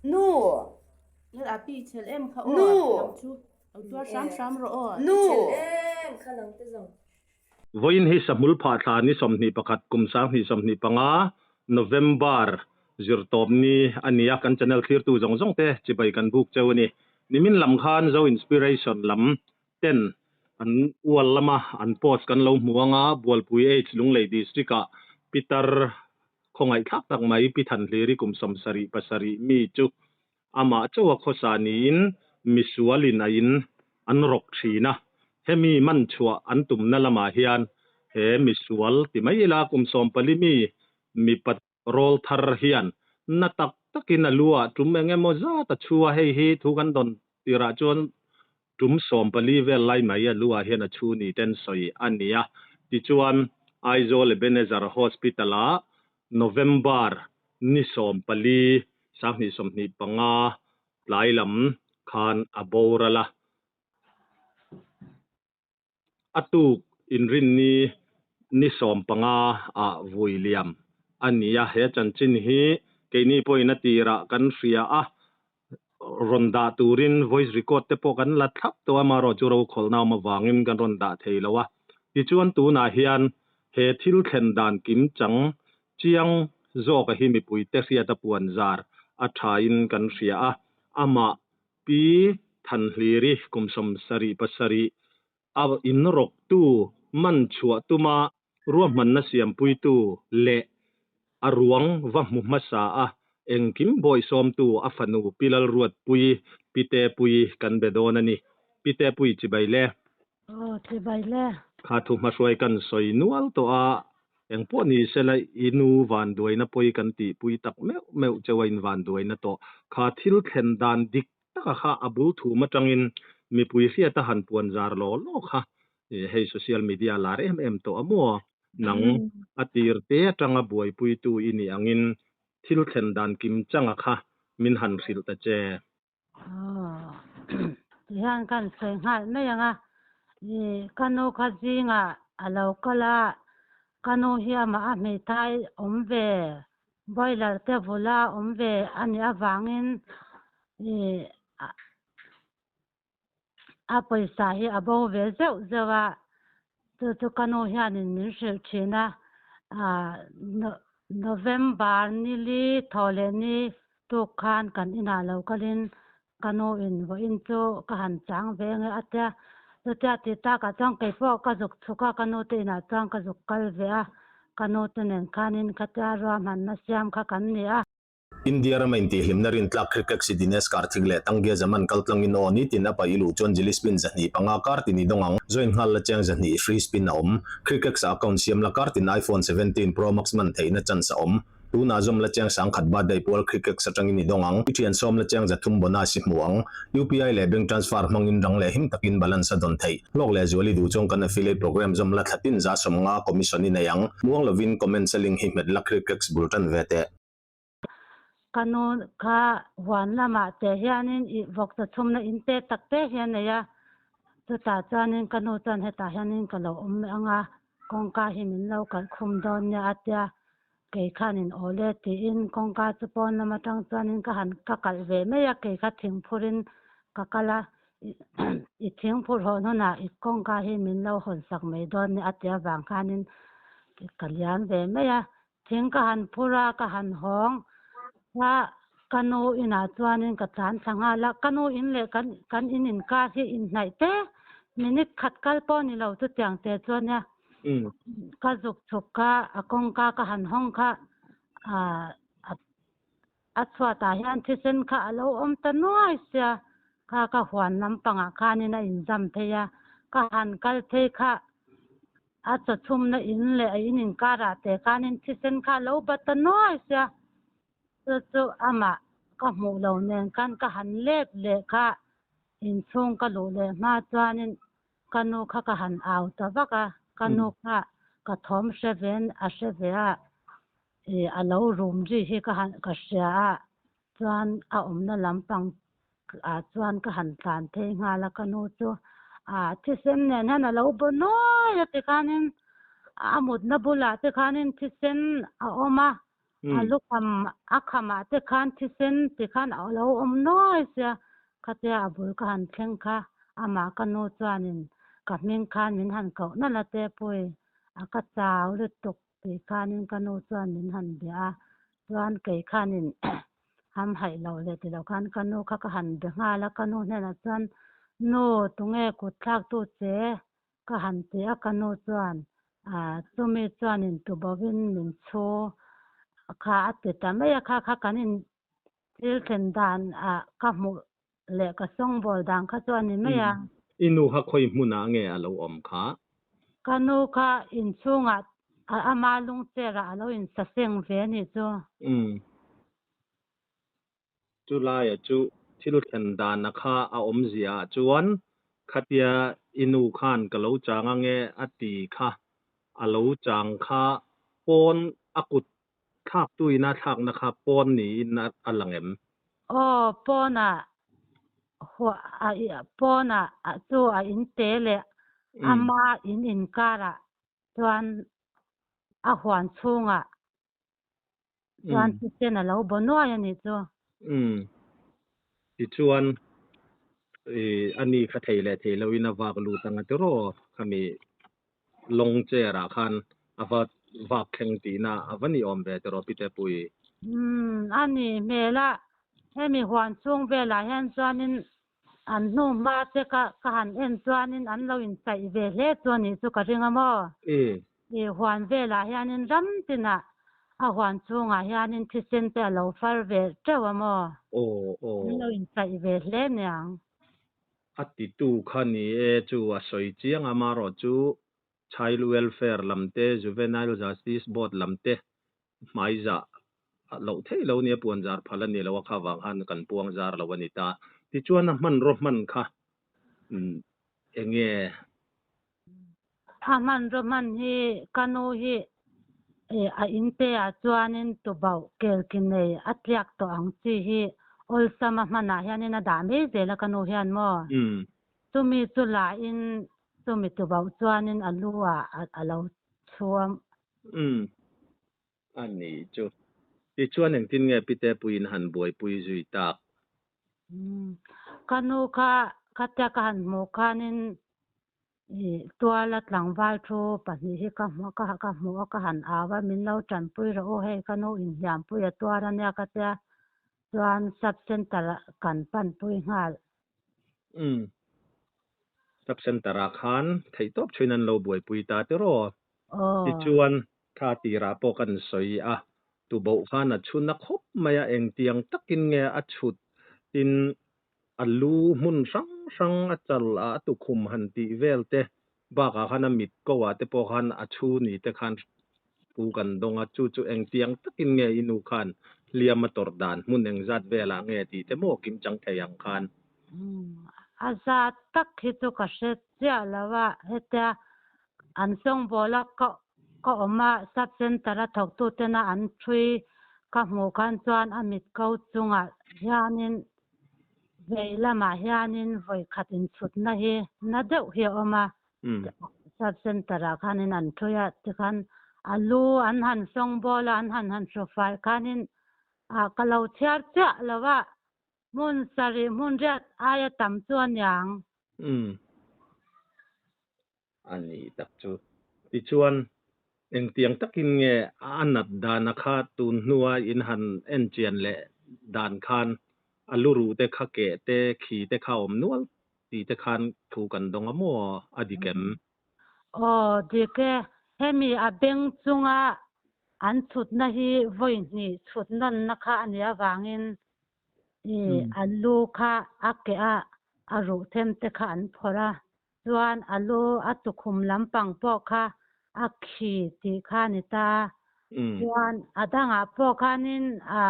Nu. Lal api i chhel em kha aw. Nu. Nang chu lo tuar hram hram rawh aw. Nu. Chhel em kha nang te zawng. Vawiin hi Sahmul phah thla ni 21 kum 2025 November zirtawp ni a ni a, kan channel thlirtu zawng zawng te chibai kan buk cheu a ni. Nimin lam khan Zo Inspiration lam ten an ual lama an post kan lo hmu anga Bualpui H Lunglei District ah Pitar khawngaihthlak tak mai Pi Thanhliri kum 77 mi chu amah chauha khawsa niin misualin a in an rawk thin a, hemi man chhuah an tumna lamah hian he misual ti mai ila kum 14 mi mipa rawl thar hian na tak takin a lu ah tum eng emaw zat a chhu a, hei hi thu kan dawn tirah chuan tum 14 vel lai mai a lu ah hian a chhu ni ten sawi a ni a. Tichuan Aizawl Ebenezer Hospital ah November ni 14 2025 tlai lam khan a boral a. A tuk inrinni ni 15 ah vui liam a ni a, he chanchin hi keini pawhin a tirah kan hria a, rawn dah turin voice record te pawh kan la thlap tawh a, amaherawhchu rokhawlhna awm avangin kan rawn dah thei lo a. Tichuan tunah hian he thil thlen dan kim chang chiang zawka hi mipuite hriata puan zar a thain kan hria a, amah Pi Thanhliri kum 77 a inrawktu man chhuah tuma ruahmanna siampuitu leh a ruang va hmu hmasa a, engkim bawihsawmtu a fanu Pi Lalruatpuii, Pi Tepuii kan be dawn a ni. Pi Tepuii chibai le. Aw, chibai le. Kha thu hmahruai kan sawi nual tawh a, engpawh ni sela i nu vanduaina pawi kan tihpui tak meuh meuh cheu a in vanduaina tawh. Kha thil thlen dan dik taka kha a bul thum atangin mipui hriata han puan zar law law kha hei social media lar em em tawh a maw? Nang a tir te atanga buaipuitu i nih angin thil thlen dan kim changa kha min han hrilh ta che. Aw, tihian kan sawi nghal mai ang a, ih ka nu kha zingah a lo kal a, ka nu hi amah a hmeithai awm ve, boiler te vula awm ve a nih avangin ih a pawisa hi a bo ve zeuh zeuh a, chu chu ka nu hianin min hrilh thin a, ah November nili thaw leh ni tuk khan kan inah lo kalin ka nu in vawiin chu ka han chang ve nge a tia, chutia ti takah chuan kei pawh ka zuk chhuk a, ka nu te inah chuan ka zuk kal ve a, ka nu te nen khanin khatia ruahmanna siam kha kan ni a. India rama intihhlimna rintlak Cricket si Dinesh Karthik leh Tangia Zaman kaltlangin aw nitin a paih i luh chuan Jili spin 205 kar tin i dawng ang. Join nghal la chiang 200 free spin a awm. Cricket sa account siam la kar tin iPhone 17 Pro Max man theihna chance a awm. Tunah zawm la chiang 10,000 birthday pual Cricket atangin i dawng ang. I thian sawm la chiang 300 bonus i hmu ang. UPI leh bank transfer hmangin rang leh him takin balance a dawn theih. Hlawk leh zual i duh chuan kan affiliate program zawm la thlatin 150 commission i nei ang. Muang lovin comment sa link hi hmet la Cricket bul tan ve teh. Ka nu kha huan lamah te hianin ih vawk cha chhumna in te tak te hi a nei a, chutah chuanin ka nu chuan hetah hianin ka lo awm ang a, kawngka hi min lo kalh khum dawn nia a tia, kei khanin aw le tiin kawngka chu pawn lam atang chuanin ka han ka kalh ve mai a, kei kha thingphurin ka kal a, i thingphur hawn hunah i kawngka hi min lo hawn sak mai dawn nia a tia vang khanin ka liam ve mai a. Thing ka han phur a, ka han hawng a, ka nu inah chuanin ka tlan thla nghal a, ka nu in leh kan kan in inkar hi inhnaih te minute khat kal pawh ni lo chutiang te chuan nia ka zuk chhuk kha a kawngka ka han hawng kha ah a chhuatah hian thisen kha a lo awm ta nuai sia, kha ka huan lampangah khanin a inzam phei a, ka han kal phei kha a chawchhumna in leh a in inkarah te khanin thisen kha a lo bat ta nuai sia, chu chu amah ka hmuh lo nen khan ka han let leh kha inchhung ka luh leh hma chuanin ka nu kha ka han au ta vak a, ka nu kha ka thawm hre ve a hre ve a. Ih a lo rum ri hi ka han ka hria a, chuan a awmna lampang ah chuan ka han tlan phei nghal a, ka nu chu ah thisen nen hian a lo baw nuai a tikhanin a mutna bulah te khanin thisen a awm a. A lukham a khamah te khan thisen ti khan a lo awm nuai sia, khatia a bul ka han thleng kha amah ka nu chuanin ka hming khan min han koh nalh a te pui a ka chau lutuk tih khanin ka nu chuan min han bia a, chuan kei khanin ham haih loh leh ti loh khan ka nu kha ka han be nghal a, ka nu hnenah chuan nu tunge kut thlak tu che Ka han ti a, ka nu chuan chumi chuanin tubovin min chhu kha a ti ta mai a, kha kha kan in thil thlen dan ah ka hmuh leh ka sawngbawl dan kha chu a ni mai a. I nu kha khawi hmunah nge a lo awm kha? Ka nu kha inchhungah ama lungcher ah a lo insaseng ve a nih chu. Chu laia chu thil thlen dana kha a awmzia ah chuan khatia i nu khan ka lo chang ange a ti kha, a lo chang kha pawn a kut thlak tu ina thlakna kha pawn niin a lang em? Aw, pawnah huah a pawnah chu a in te leh ama in inkarah chuan a huan chhungah Chuan thisen a lo baw nuai a nih chu. Umm. Tichuan i a ni kha thei leh thei loin a vak lut anga tiraw khami long chair ah khan a va vak thleng tihna a va ni awm ve tiraw Pite Pui? Umm a ni hmel a, hemi huan chhung velah hian chuanin an hnu hma te ka ka han en chuanin an lo inchaih ve hle chu a nih chu ka ring a maw? I huan velah hianin ram tinah a huan chhungah hianin thisen te a lo far ve teuh a maw? An lo inchaih ve hle niang. A titu kha ni e chu a sawi chiang a, amaherawh chu Child Welfare lam te, Juvenile Justice Board lam te hmaizah loh theih lo nia puan zar phal a ni lo a, kha vang khan kan puang zar lo a ni ta. Tichuan a hmanraw hman kha eng nge? A hmanraw hman hi ka nu hi a inte ah chuanin tubauh kelki nei a tliak tawh ang chi hi awlsam a hmanah hianin a dah mai zel a ka nu hian maw? Chumi chu lahin chumi tubauh chuanin a lu ah a lo chhuam. Umm. A ni chu. Tichuan engtin nge Pite puiin han buaipui zui tak? Umm. Ka nu kha khatia ka han hmuh khanin Ih, tuala tlangval thu pahnih hi ka hmu ka ka hmuh a, ka han au a, min lo tanpui rawh u, hei ka nu inhliampui a tuar a nia ka tia, chuan sub center ah kan panpui nghal. Umm, sub center ah khan theihtawp thuin an lo buaipui ta tiraw? Aw. Tichuan, thla tirah pawh kan sawi a, tuboh khan a chhun a khawp mai a, engtiang takin nge a chhut tin A lu hmun hrang hrang a chal a, a tukhum han tih vel te bakah khan a mit ko ah te pawh khan a chhu ni te khan pu kan dawng a, chu chu engtiang takin nge i nu khan hliam a tawrh dan hmun engzat velah nge tih te maw kim chang thei ang khan. A zat tak hi chu ka hre chiah lo a, hetia an sawngbawl a ka ka awm a, sub center a thawktu tena an thui ka hmuh khan chuan a mit ko chungah hianin Vei lamah hianin vawi khat inchhutna hi na deuh hi a awm a, sub center ah khanin an thui a, tikhan a lu an han sawng bawl a, an han han hru fai khanin ah ka lo chhiar chiah lo a, hmun sarih hmun riat aia tam chu a niang. A ni tak chu. Tichuan, engtiang takin nge a nat dana kha tun hnua in han en chian leh dan khan a luruh te kha keh te khi te kha awm nual tih te khan thu kan dawng a maw a dik em? Aw dik e, hemi a beng chunga an chhutna hi vawi hnih chhut nawnna kha a nih avangin i a lu kha a keh a, a ruh them te kha an phawrh a, Chuan a lu a tukhum lampang pawh kha a khi tih kha a ni ta. Chuan a dangah pawh khanin a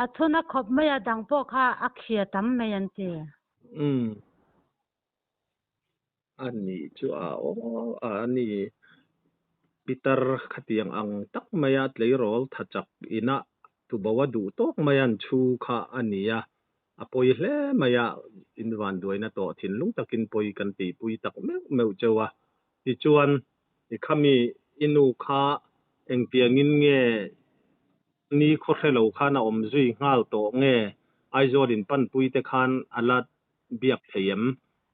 a thun a khawp mai a, dang pawh kha a khi a tam mai an ti. Umm. A nih chu a aw a ni. Pitar khatiang ang tak maia tleirawl tha chak inah tubo a duh tawk mai an chhu kha a ni a, A pawi hle mai a, in vanduaina tawh thinlung takin pawi kan tihpui tak meuh meuh cheu a. Tichuan, i khami i nu kha engtiangin nge Ni khaw hre lo khan a awm zui nghal tawh nge Aizawl in panpui te khan a la biak thei em?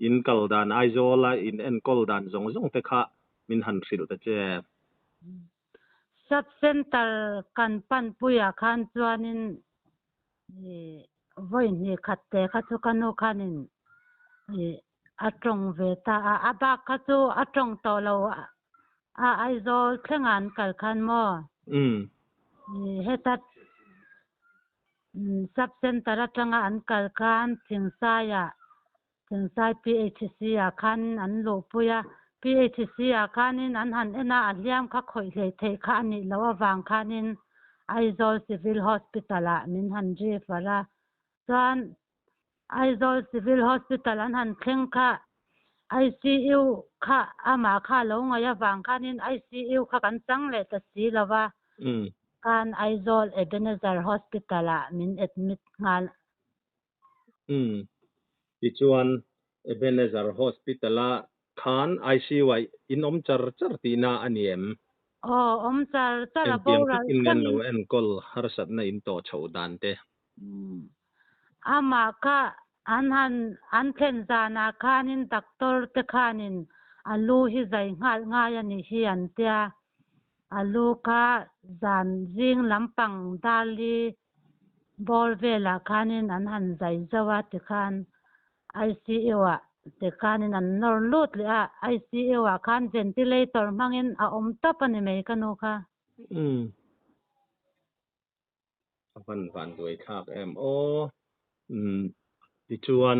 In kal dan Aizawl a in enkawl dan zawng zawng te kha min han hrilh ta che. Sub Centre kan panpuiah khan chuanin vawi hnih khat te kha chu ka nu khanin a tawng ve ta a, a bak kha chu a tawng tawh lo a Aizawl thlengah an kal khan maw? Heta Sub Centre atanga an kal khan Thingsaiah Thingsai PHC ah khanin an luhpui a, PHC ah khanin an han en a, a hliam kha khawih hleih theih kha a nih loh avang khanin Aizawl Civil Hospital ah min han refer a, chuan Aizawl Civil Hospital an han thleng kha ICU kha amah kha a lo ngaih avang khanin ICU kha kan chang leh ta si lo va, khan Aizawl Ebenezer Hospital ah min admit nghal. Umm. Tichuan Ebenezer Hospital ah khan ICU ah in awm char char tihna a ni em? Aw, awm char char a Engtiang boral takin nen lo thlengin. enkawl harsatna in tawh chhoh dan te. Umm. Amah kha an han an thlen zanah khanin doctor te khanin a lu hi zai nghal ngai a nih hi an tia. A lu kha zan zing lampang Dali Bawr velah khanin an han zai zauh a tikhan ICU ah tikhanin an nawr lut leh a, ICU ah khan ventilator hmangin a awm tawp a ni mai ka nu kha. Umm. A van van duai thlak em aw. Umm tichuan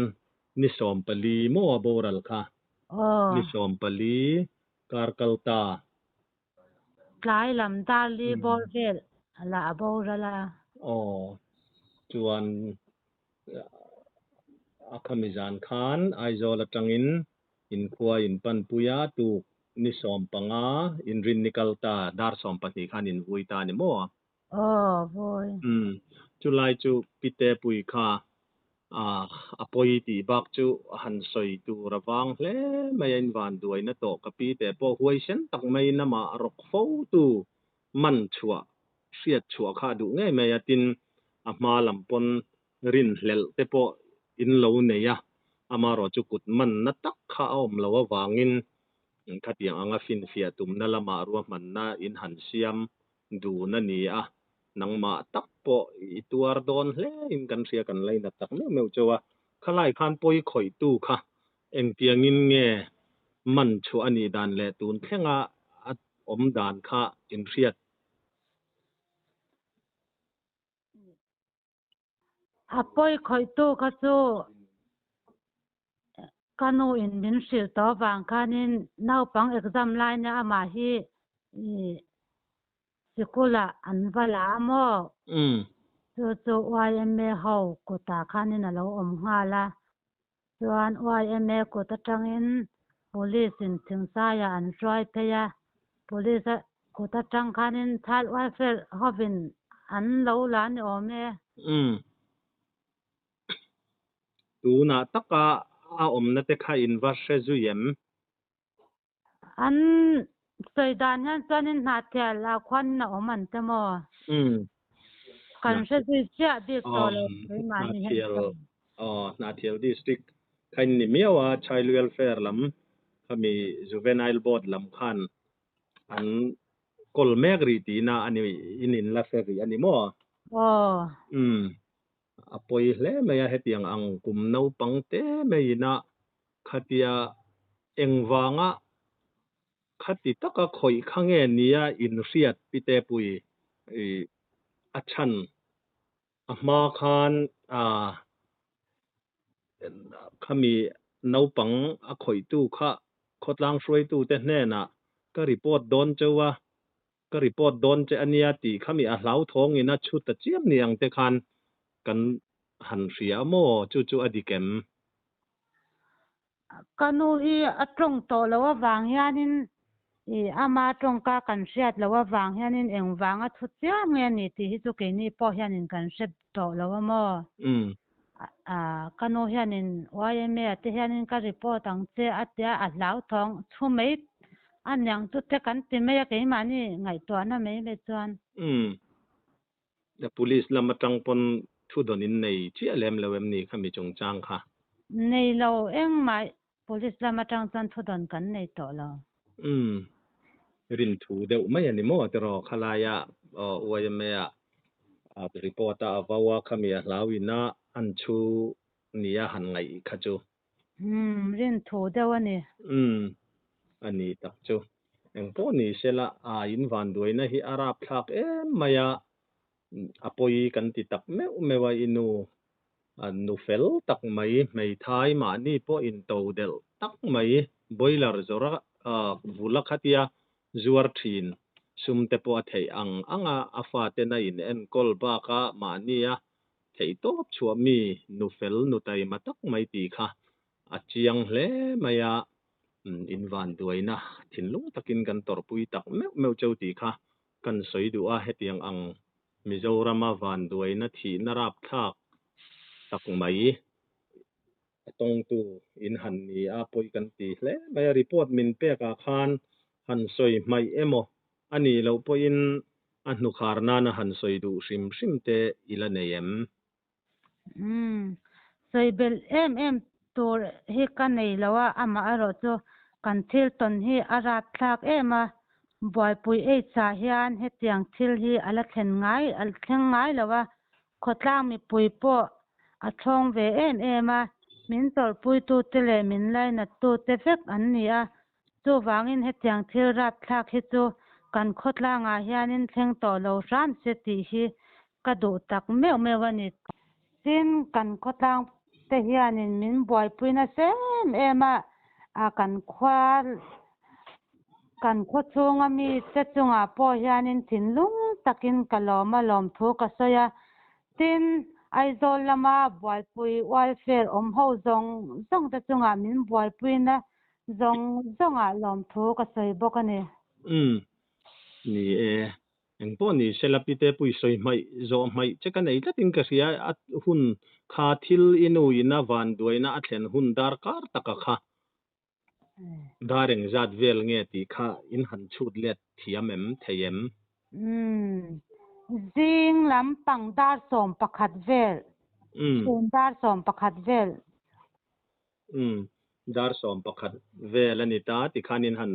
ni 14 maw a boral kha? Aw. Ni 14 kar kal ta. Tlai lam Darli bawr vel lah a boral a. Aw, chuan a khami zan khan Aizawl atangin inkhua in panpui a, tuk ni 15 inrinni kal ta dar 12 khan in vui ta a ni maw? Aw, vui. Umm, chulai chu Pite pui kha a pawi tih bak chu han sawi tur a vang hle mai a, invan duaina tawh ka pi te pawh huaisen tak maiin amah rawk fo tu man chhuah hriat chhuah kha a duh ngei mai a, tin a hma lam pawn rinhlelh te pawh in lo nei a, amaherawh chu kut manna tak kha a awm loh avangin khatiang anga finfiah tumna lamah ruahmanna in han siam dun a ni a, nangmah tak pawh i tuar dawn hle in kan hria kan lainat tak meuh meuh chauh a, khalai khan pawi khawihtu kha engtiangin nge man chhuah a nih dan leh tun thlenga a awm dan kha in hriat. A pawi khawihtu kha chu ka nu in min hrilh tawh avang khanin naupang exam lai nia amah hi sikul ah an va la a maw? Chu chu YMA ho kutah khanin a lo awm nghal a, chuan YMA kut atangin police in Thingsaiah an hruai phei a, police a kut atang khanin child welfare hovin an lo la ni awm e. Tunah taka a awmna te kha in va hre zui em? An sawi dan hian chuanin Hnahthial ah khuanin a awm an ti maw? Kan hre zui chiah bik tawh lo keimahni hian chuan. Aw, Hnahthial District kha in ni miau a, Child Welfare lam khami Juvenile Board lam khan an kawl mek rih tihna a ni, in in la hre rih a ni maw? Aw. Umm. A pawi hle mai a, hetiang ang kum naupang te maiin a khatia engvanga khati taka khawih kha nge nia inhriat Pite pui a chhan a hma khan khami naupang a khawihtu kha khawtlang hruaitute hnenah ka report dawn cheu a, Ka report dawn che a nia tih kha mi a hlauthawngin a chhut ta chiam ni ang te khan kan han hria a maw? Chu chu a dik em? Ka nu hi a tawng tawh loh avang hianin i ama tawngka kan hriat loh avang hianin engvang a chhut chiam nge a ni tih hi chu keini pawh hianin kan hre tawh lo a maw? Ka nu hianin YMA ah te hianin ka report ang che a tia a hlauthawng chhu mai a niang chu te kan ti mai a keimahni ngaihtuahna mai mai chuan. Umm. Police lam atang pawn thu dawn in nei chiah lem lo em ni khami chungchang kha? Nei lo engmah Police lam atang chuan thu dawn kan nei tawh lo. Umm. Rin thu deuh mai a ni maw tiraw khalaia yma ah report a a vo a khami a hlau ina an chhu nia han ngaih kha chu. Umm, rin thu deuh a ni. Umm, a ni tak chu. Engpawh ni sela a in vanduaina hi a rapthlak em mai a, a pawi kan ti tak meuh meuh a i nu, a nu fel tak mai, hmeithai mahni pawh in to delh tak mai, boiler zawrh a vul a khatia zuar thin, sum te pawh a theih ang ang a, a faten a in enkawl bak a mahni a Theihtawp chhuah mi nu fel nu taima tak mai tih kha a chiang hle mai a, in vanduaina thinlung takin kan tawrhpui tak meuh meuh cheu tih kha kan sawi duh a, hetiang ang Mizorama vanduaina thihna rapthlak tak mai a tawngtu in han ni a, pawi kan ti hle mai a, report min pek ah khan han sawi hmaih emaw a nih loh pawhin a hnukhar nana han sawi duh hrim hrim te i la nei em? Umm, sawi belh em em tur hi ka nei lo a, amaherawh chu kan thil tawn hi a rapthlak em a, buaipui AIDS ah hian hetiang thil hi a la thlen ngai a thleng ngai lo a, Khawtlang mipui pawh a thawng ve em em a, min tawrhpuitute leh min lainattute vek an ni a, chuvangin hetiang thil rapthlak hi chu kan khawtlangah hianin thleng tawh lo hram se tih hi ka duh tak meuh meuh a ni. Tin, kan khawtlang te hianin min buaipui nasa em em a, kan khua Kan khaw chhunga mite chungah pawh hianin thinlung takin ka lawm a lawmthu ka sawi a. Tin, Aizawl lama buaipui welfare awm ho zawng zawng te chungah min buaipuina zawng zawngah lawmthu ka sawi bawk a ni. Umm, ni e. Engpawh ni sela Pite pui sawi hmaih zawh hmaih che ka nei tlatin ka hria a hun kha thil i nu ina vanduaina a thlen hun darkar taka kha Dar engzat vel nge tih kha in han chhut let thiam em, thei em? Umm, zing lam pang dar 11 vel, chhun dar 11 vel. Umm, dar 11 vel a ni ta tikhan in han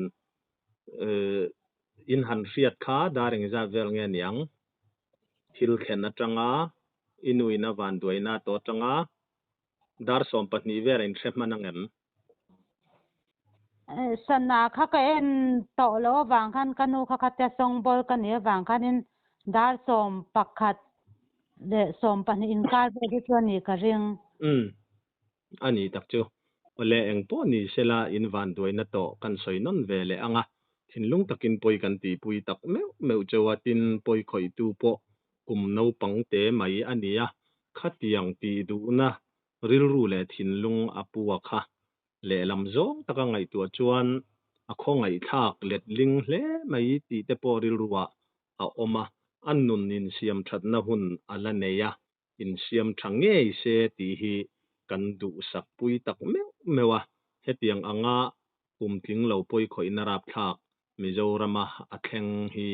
in han hriat kha dar engzat vel nge niang? Thil thlen atanga i nuin a vanduaina tawh atanga Dar 12 vel a inhre hman ang em? Sana kha ka en tawh loh avang khan ka nu kha khatia sawngbawl ka nih avang khanin dar 11 leh 12 inkar vel hi chu a nih ka ring. Umm, a ni tak chu. Awle eng pawh ni sela in vanduaina tawh kan sawi nawn ve leh ang a, thinlung takin pawi kan tihpui tak meuh meuh cheu a, tin pawi khawihtu pawh kum naupang te mai a ni a, khatiang tih duhna rilru leh thinlung a pu a kha. Lehlam zawng taka ngaihtuah chuan a khawngaihthlak letling hle mai tih te pawh rilruah a awm a, a nun insiam thatna hun a la nei a, insiam tha ngei se tih hi kan duhsak pui tak meuh meuh a, hetiang anga kum tling lo pawi khawihna rapthlak Mizorama a thleng hi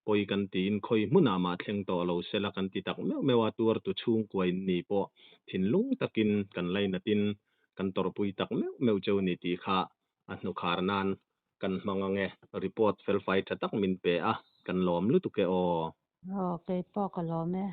pawi kan tiin khawi hmunah mah thleng tawh lo sela kan ti tak meuh meuh a, tuartu chhungkua in ni pawh thinlung takin kan lainatin kan tawrhpui tak meuh meuh cheu ni tih kha a hnukhar nan kan hmang ang e. Report felfai tha tak min pe a, kan lawm lutuk e aw. Aw, keipawh ka lawm e.